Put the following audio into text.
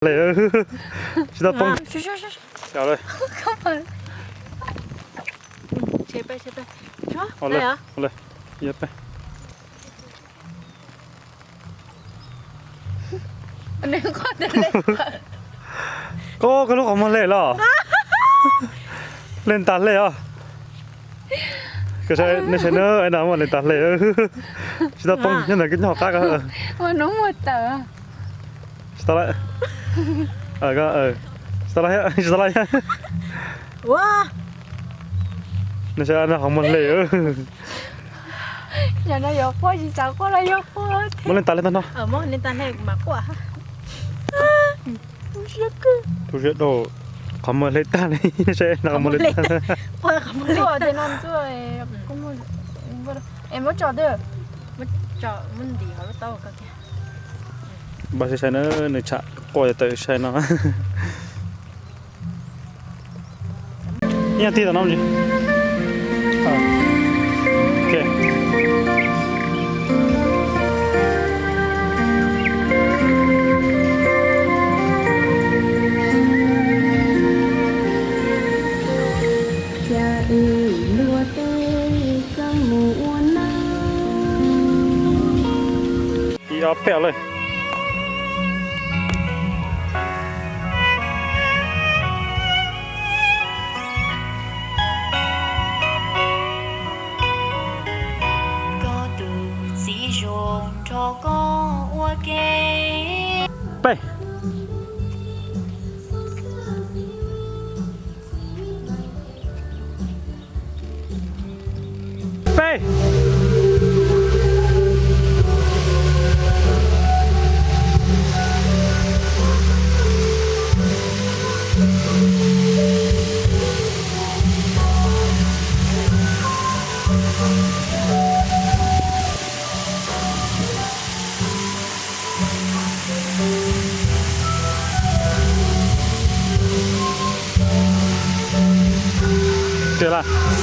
Hle, tsis tau poob. Koj, koj lub qhov muag hle los? Hle tas hle os. Nej saib na, no muaj hle tas hle. Tsis tau poob, nyob ntawm koj nyob hauv qab ko. Tsis tau lawm. Tsis tau lawm, tsis tau lawm. Nej saib no qhov muag hle. Muab hle tas hle tag no. Tu siab dhau, qhov muag hle tag li, saib no qhov muag hle tag. Npaj saib saib na, nws tsham quaj tawm saib no. Ib nyuag tig tom no. Ib ob peb lawm. Peb. Peb. Tiag lawm.